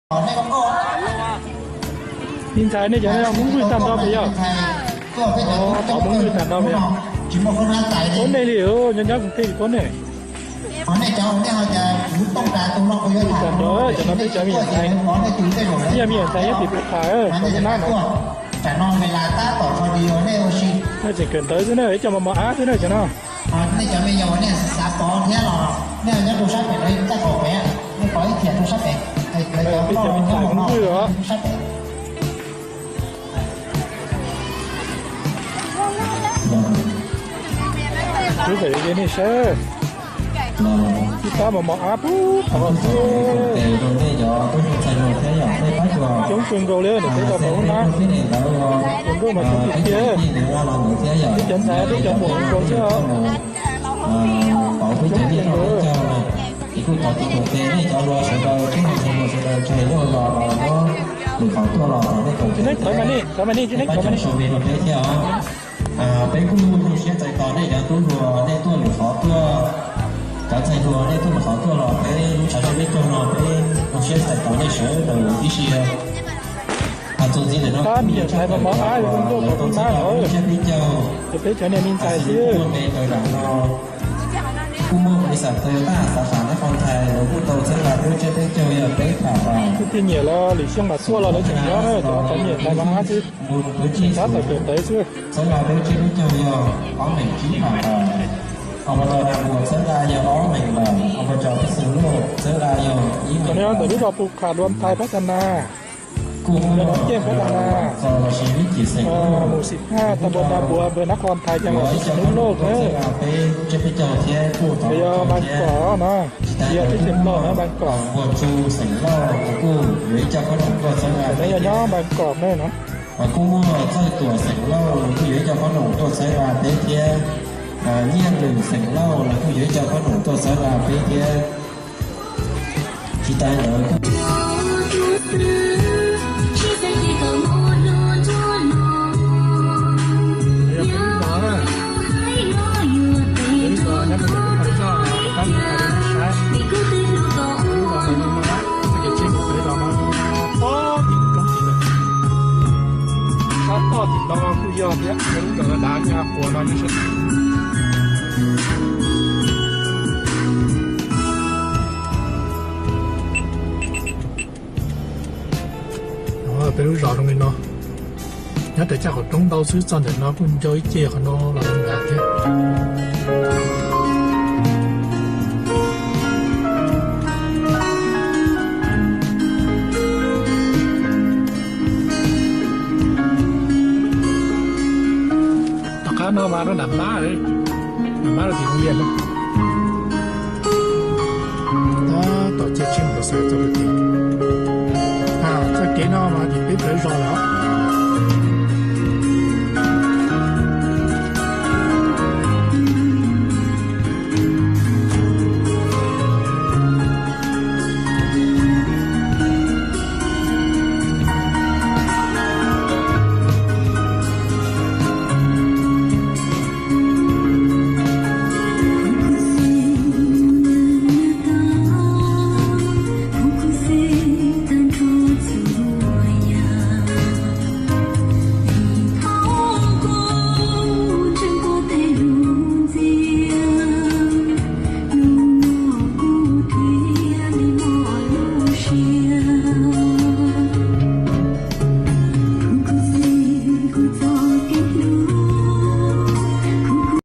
Me ntxhais nej cov no Hmoob Nqwj tag nrho pes yog? Tov Hmoob Nqwj tag nrho pes yog? Paub nej li, nyob nyob kuv tej paub nej. Tag nrho cov no peb cov me ntxhais, ib yam me ntxhais nyob tim Phuv Qhas, qhov nab no. Tseem kawm ntawv xwb na, ib co mos mos ab xwb na cov no. Peb cov me ntxhais Hmoob Nqwj os. Kuv txawm yuav nej saib, ib pab mos mos ab pub qhov xwb. Coob kawg nkaus li, nws peb tau tau na. Cov nkauj mas coob tiag tiag. Peb cov ntxhais peb cov muam nkaus xwb os. Coob kawg nkaus. Tsis neeb, thov mas nej, thov mas nej, tsis neeb, thov mas nej. Peb kuj zoo siab txais tos nej cov tub hluas nej tuaj lwm qhov tuaj, cov ntxhais hluas nej tuaj lwm qhov tuaj los peb lub tshav ntuj peb caug no peb zoo siab txais tos nej sawv daws ib si. Txuas ntxiv ntawm no pab me nyuam ntxhais mos mos ab zoo nkauj qhov xwb na. Peb cov niag me ntxhais xwb. Kuj muaj npis xam Toyota xav xam nab qhov ntxhais los kuj tau txhawb nqa peb lub tsiab peb caug yog peb tham pas. Kuj tiag nyiam los lwm xyoo mas tuaj los lawv tseem nyob na, cov niam tais mos ab xwb, tseem tab tom kawm ntawv xwb. Txhawb nqa peb lub tsiab peb caug yog ob meem tsib phav pas. Au pa tau da npua txhawb nqa yog ob meem pas, au pa tau peb xeem lauj txhawb nqa yog ib meem. Ntawm lub zos Phu Kham Luam Thais Phab Tha Nas, kuj muaj Nov Ceej Phab Tha Nas, Mus Xim Haj, Tam Npua Na Npua, Npawg Nab Qhov Nthais, Ceeb Los Xis Nub Lauj na. Yog Npab Kom no, yog tib xeem Nplog na, Npab Kom. Yog nyob Npab Kom ne no. Kuj muaj Txawj Tuam xeem Lauj kuj yuav ib co qhob noom tuaj txhawb nqa peb thiab. Nyiaj Lwm xeem Lauj los kuj yuav ib co qhob noom tuaj txhawb nqa peb thiab. Tsis tas ntawd kuj Sab toj tim no kuj yog thiab, lub zos dav nyab quas no. Peb lub zos zoo li no, nyob rau caj qaum roob ntau xwb, txog ntawm no kuj ncau ib ce qhov no los nrad thiab. Tom qab no mas rau nram mab, nram mab rau tim Hoo Lias no. Tab tom cia tsheb mos txais txog tim. Txoj kev no mas tim peb plawv zos lawm.